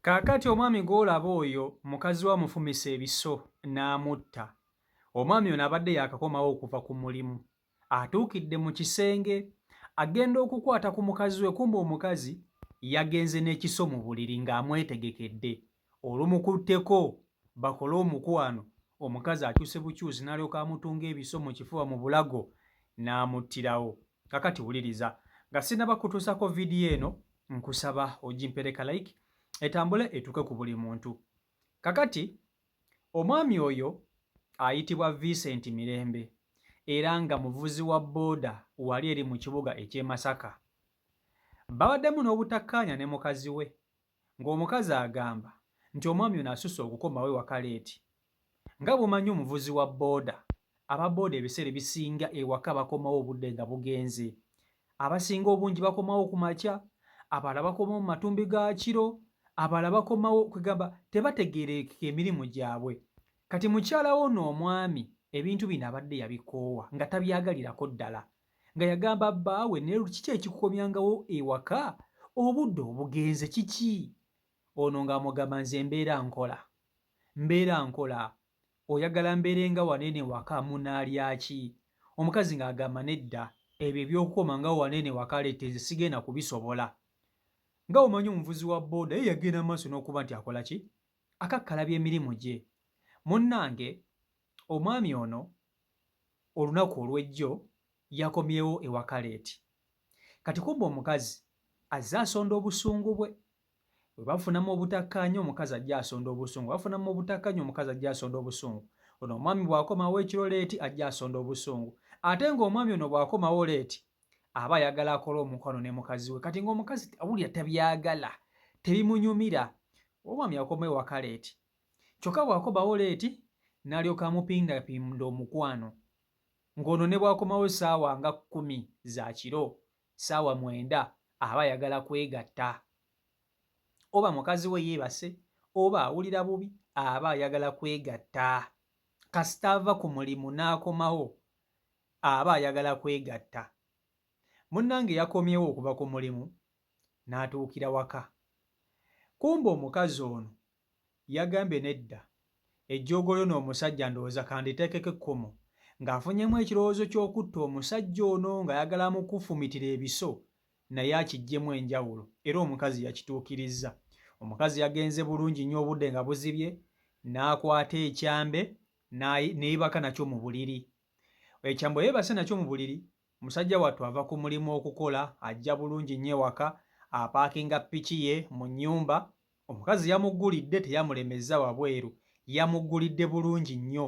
Kaakati omwami gw'olaba oyo mukazi we amufumise ebiso n'amutta. Omwami ono abadde yaakakomawo okuva ku mulimu. Atuukidde mu kisenge agenda okukwata ku mukazi we kumbe omukazi yagenze n'ekiso mu buliri ng'amwetegekedde. Olumukutteko bakole omukwano, omukazi akyuse bukyusi n'alyoka amutunga ebiso mu kifuba mu bulago n'amuttirawo. Kakati wuliriza nga sinnaba kutuusako vidiyo eno nkusaba ogimpereka like etambule etuuke ku buli muntu. Kakati omwami oyo ayitibwa Vincent Mirembe era nga muvuzi wa bbooda wali eri mu kibuga eky'e Masaka. Babaddemu n'obutakkaanya ne mukazi we ng'omukazi agamba nti omwami ono asusse okukomawo ewaka leeti. Nga bw'omanyi omuvuzi wa bbooda, aba bbooda ebiseera ebisinga ewaka bakomawo obudde nga bugenze. Abasinga obungi bakomawo ku makya, abalala bakomawo mu matumbi ga kiro, abalala bakomawo kwegamba tebategeerekeka emirimu gyabwe. Kati mukyala w'ono omwami ebintu bino abadde yabikoowa nga tabyagalirako ddala. Nga yagamba bbaawe naye kiki ekikukomyangawo ewaka obudde obugenze kiki? Ono ng'amugamba nze mbeera nkola. Mbeera nkola. Oyagala mbeere nga wano eno ewaka munaalya ki? Omukazi ng'agamba nedda ebyo eby'okukoma nga wano eno ewaka leeta nze sigenda kubisobola. Nga bw'omanyi omuvuzi wa bbooda ye yagenda mu maaso n'okuba nti akola ki? Akakkalabya emirimu gye. Munnange omwami ono olunaku olw'ejjo yakomyewo ewaka leeti. Kati kumbe omukazi azze asonda obusungu bwe. Bwe bafunamu obutakkaanya omukazi ajja asonda obusungu, bafunamu obutakkaanya omukazi ajja asonda obusungu. Ono omwami bw'akomawo ekiro leeti ajja asonda obusungu. Ate ng'omwami ono bw'akomawo leeti aba ayagala akole omukwano ne mukazi we. Kati ng'omukazi awulira tabyagala, tebimunyumira. Omwami akoma ewaka leeti. Kyokka bw'akomawo leeti n'alyoka amupindapinda omukwano. Ng'ono ne bw'akomawo ssaawa nga kkumi za kiro, ssaawa mwenda aba ayagala kwegatta. Oba mukazi we yeebase oba awulira bubi aba ayagala kwegatta. Kasita ava ku mulimu n'akomawo aba ayagala kwegatta. Munnange yakomyewo okuva ku mulimu n'atuukira waka. Kumbe omukazi ono Yagambye nedda, ejjoogo lyono omusajja ndowooza kanditeekeko ekkomo ng'afunyemu ekirowoozo ky'okutta omusajja ono ng'ayagala amukufumitire ebiso naye akiggyemu enjawulo era omukazi yakituukirizza. Omukazi yagenze bulungi nnyo obudde nga buzibye n'akwata ekyambe neebaka nakyo mu buliri. Ekyambe bwe yeebase nakyo mu buliri, musajja wattu ava ku mulimu okukola ajja bulungi nnyo ewaka apaakinga ppiki ye mu nnyumba Omukazi yamuggulidde teyamulemezza wabweru, yamuggulidde bulungi nnyo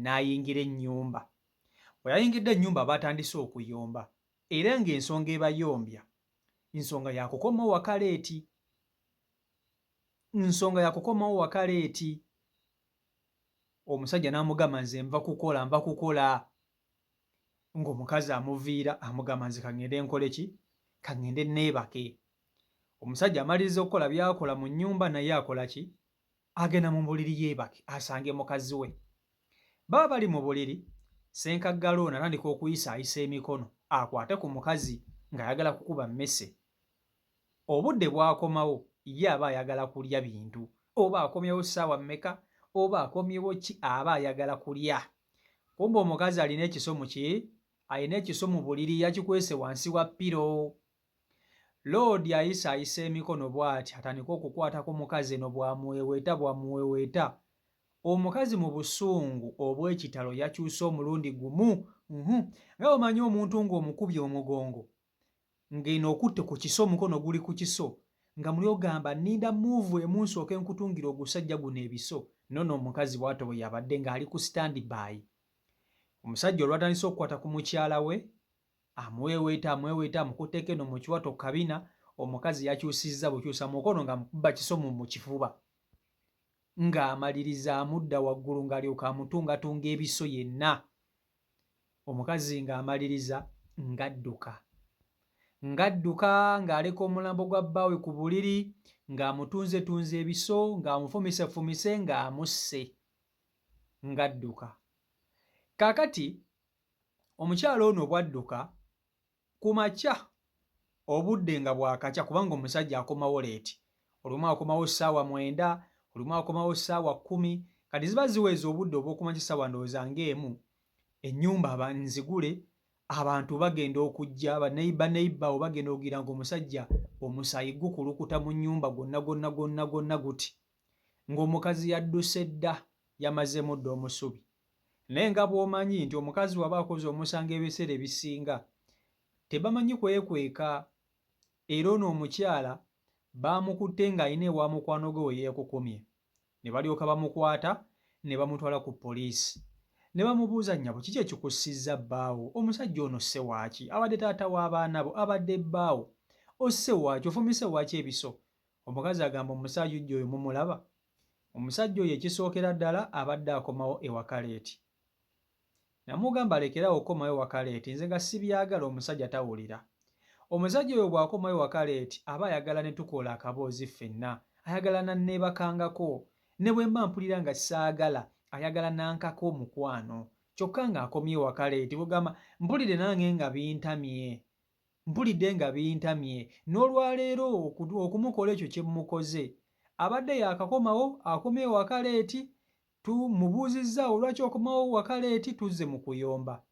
n'ayingira ennyumba. Bwe yayingidde ennyumba baatandise okuyomba era ng'ensonga ebayombya nsonga ya kukomawo waka leeti. Nsonga ya kukomawo waka leeti. Omusajja n'amugamba nze nva kukola, nva kukola. Ng'omukazi amuviira amugamba nze kangende nkole ki? Kangende neebake. Omusajja amaliriza okukola by'akola mu nnyumba naye akola ki? Agenda mu buliri yeebake asange mukazi we. Baba bali mu buliri, ssenkaggale ono atandika okuyisaayisa emikono akwate ku mukazi ng'ayagala kukuba mmese. Obudde bw'akomawo ye aba ayagala kulya bintu oba akomyewo ssaawa mmeka oba akomyewo ki aba ayagala kulya. Kumbe omukazi alina ekiso mu ki? Alina ekiso mu buliri yakikwese wansi wa ppiro. Loodi ayisaayisa emikono bw'ati atandike okukwata ku mukazi eno bw'amuweeweeta bw'amuweeweeta. Omukazi mu busungu obw'ekitalo yakyuse omulundi gumu uhu nga bw'omanyi omuntu ng'omukubye omugongo ng'eno okutte ku kiso omukono guli ku kiso nga muli ogamba nninda move emu nsooke nkutungire ogusajja guno ebiso nono omukazi bw'atyo bwe yabadde ng'ali ku stand by. Omusajja olwatandise okukwata ku mukyala we Amuweeweeta, amuweeweeta, amukutteko eno mu kiwato ku kabina, omukazi yakyusizza bukyusa mukono ng'amukuba kiso mu kifuba. Ng'amaliriza amudda waggulu ng'alyoka amutungatunga ebiso yenna. Omukazi ng'amaliriza ng'adduka. Ng'adduka ng'aleka omulambo gwa bbaawe ku buliri, ng'amutunzetunze ebiso, ng'amufumisefumise, ng'amusse. Ng'adduka. Kaakati Omukyala ono bw'adduka ku makya obudde nga bwakakya kubanga omusajja akomawo leeti. Olumu akomawo ssaawa 9, olumu akomawo ssaawa 10. Kati ziba ziweza obudde obw'okumakya ssaawa ndowooza ng'emu, ennyumba nzigule, abantu bagenda okujja, baneiba neiba awo bagenda okugira ng'omusajja omusaayi gukulukuta mu nnyumba gwonna gwonna gwonna gwonna guti, ng'omukazi yadduse dda, yamazeemu dda omusubi. Naye nga bw'omanyi nti omukazi waba akoze omusango ebiseera ebisinga tebamanyi kwekweka, era ono omukyala baamukutte ng'alina ewa mukwano gwe we yeekukumye ne balyoka bamukwata ne bamutwala ku poliisi ne bamubuuza, nnyabo kiki ekikussizza bbaawo? Omusajja ono osse waaki? Abadde taata w'abaana bo, abadde bbaawo, osse waaki? Ofumise waaki ebiso? Omukazi agamba omusajja oyo mumulaba? Omusajja oyo ekisookera ddala abadde akomawo ewaka leeti. Namugamba alekere awo okukomawo ewaka leeti nze nga sibyagala, omusajja tawulira. Omusajja oyo bw'akomawo ewaka leeti aba ayagala ne tukola akaboozi ffenna, ayagala nanneebakangako. Ne bwe mba mpulira nga saagala, ayagala nankaka omukwano. Kyokka ng'akomye ewaka leeti, kugamba mpulire nange nga bintamye. Mpulidde nga bintamye. N'olwaleero okumukola ekyo kye mmukoze. Abadde yaakakomawo, akomye ewaka leeti, tumubuuzizza lwaki okomawo waka leeti, tuzze mu kuyomba.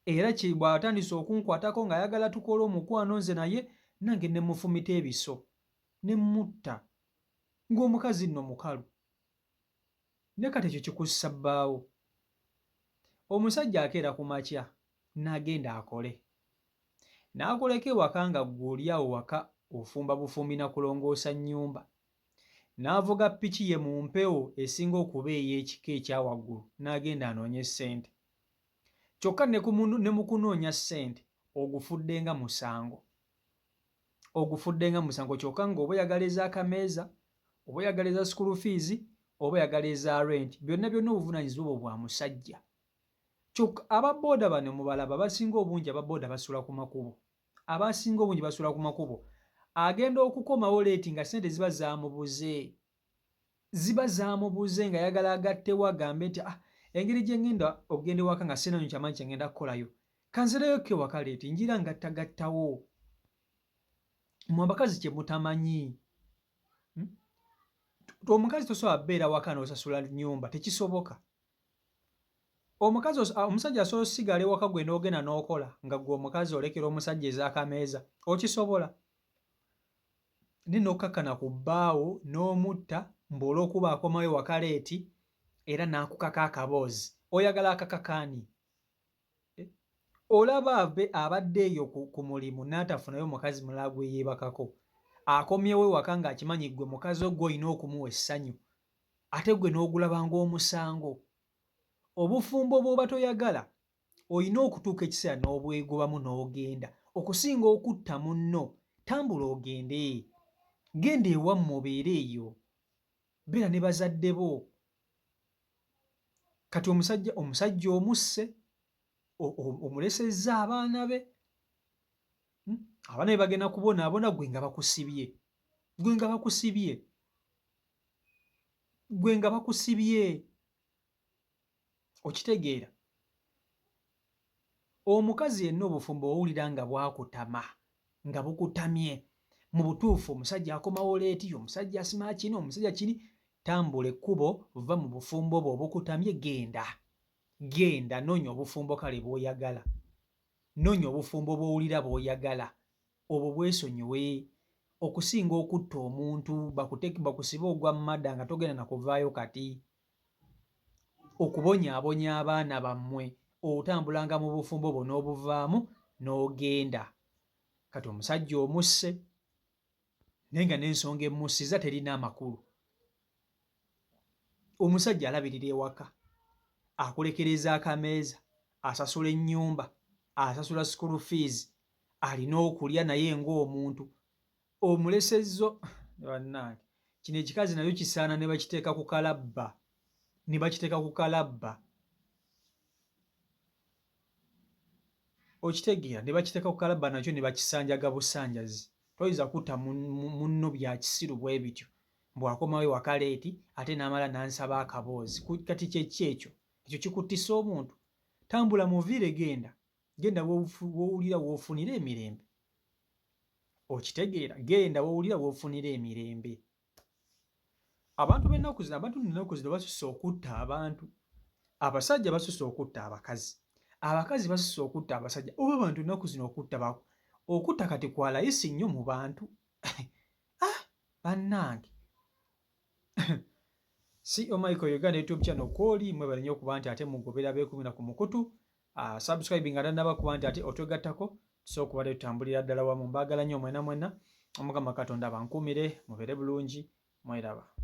Era bw'atandise okunkwatako ng'ayagala tukole omukwano nze naye, nange ne mmufumita ebiso ne mmutta. Ng'omukazi nno mukalu. Ne kati ekyo kikussa bbaawo. Omusajja akeera ku makya n'agenda akole. N'akuleka ewaka nga ggwe oli awo waka ofumba bufumbi na kulongoosa nnyumba. N'avuga ppiki ye mu mpewo esinga okuba ey'ekika ekya waggulu n'agenda anoonye ssente. Kyokka ne mu kunoonya ssente ogufudde nga musango. Ogufudde nga musango kyokka ng'oba oyagala ez'akameeza, oba oyagala eza school fees, oba oyagala eza rent, byonna byonna obuvunaanyizibwa obwo bwa musajja. Kyokka aba bbooda bano mubalaba basinga obungi aba bbooda basula ku makubo. Abasinga obungi basula ku makubo. Agenda okukomawo leeti nga ssente ziba zaamubuze. Ziba zaamubuze ng'ayagala agattewo agambe nti ah engeri gye ngenda okugenda ewaka nga sirina nnyo kyamaanyi kye ngenda kukolayo, kanzireyokko ewaka leeti ngira ngattagattawo. Mmwe abakazi kye mutamanyi. Omukazi tosobola beera waka n'osasula nnyumba, tekisoboka. Omukazi omusajja asobola osigala ewaka gwe n'ogenda n'okola nga ggwe omukazi olekera omusajja ez'akameeza, okisobola? Naye n'okkakkana ku bbaawo n'omutta mbu olw'okuba akomawo ewaka leeti era n'akukaka akaboozi. Oyagala akakaka ani? Olaba abe abadde eyo ku mulimu n'atafunayo mukazi mulala gwe yeebakako. Akomyewo ewaka ng'akimanyi ggwe mukazi wo ggwe olina okumuwa essanyu. Ate ggwe n'ogulaba ng'omusango. Obufumbo bw'oba toyagala olina okutuuka ekiseera n'obwegobamu n'ogenda okusinga okutta munno. Tambula ogende. Genda ewammwe obeere eyo. Beera ne bazadde bo. Kati omusajja omusajja omusse, omulesezza abaana be. Abaana be bagenda kubonaabona ggwe nga bakusibye. Ggwe nga bakusibye. Ggwe nga bakusibye. Okitegeera? Omukazi yenna obufumbo owulira nga bwakutama, nga bukutamye. Mu butuufu omusajja akomawo leeti, omusajja asima kino, omusajja kiri, tambula ekkubo, vva mu bufumbo bwo obukutamye genda. Genda noonya obufumbo kale bw'oyagala. Noonya obufumbo bw'owulira bw'oyagala. Obwo bwesonyiwe okusinga okutta omuntu bakusibe ogwa murder nga togenda na kuvaayo kati. Okubonyaabonya abaana bammwe otambulanga mu bufumbo bwo n'obuvaamu n'ogenda. Kati omusajja omusse naye nga n'ensonga emussiza terina amakulu. Omusajja alabirira ewaka, akulekereza akameeza, asasula ennyumba, asasula school fees, alina okulya naye ng'omuntu. Omulesezzo bannange kino ekikazi nayo kisaana ne bakiteeka ku kalabba, ne bakiteeka ku kalabba. Okitegeera ne bakiteeka ku kalabba nakyo ne bakisanjaga busanjazi. Toyinza kutta munno bya kisiru bwe bityo mbu akomawo ewaka leeti ate n'amala n'ansaba akaboozi. Kati kye ki ekyo? Ekyo kikuttisa omuntu? Tambula muviire genda. Genda w'owulira w'ofunira emirembe. Okitegeera? Genda wowulira w'ofunira emirembe. Abantu b'ennaku zino, abantu nno ennaku zino basusse okutta abantu. Abasajja basusse okutta abakazi, abakazi basusse okutta abasajja. Oba abantu ennaku zino okutta ba okutta kati kwa layisi nnyo mu bantu. Ah, bannange. CEO Michael Uganda YouTube channel kwoli, mwebale nnyo okuba nti ate mugobera beekumira ku mukutu. Subscribing nga tannaba kuba nti ate otwegattako, tusobola okuba tutambulira ddala wamu. Mbaagala nnyo mwena mwena. Omukama Katonda bankuumire, mubeere bulungi, mweraba.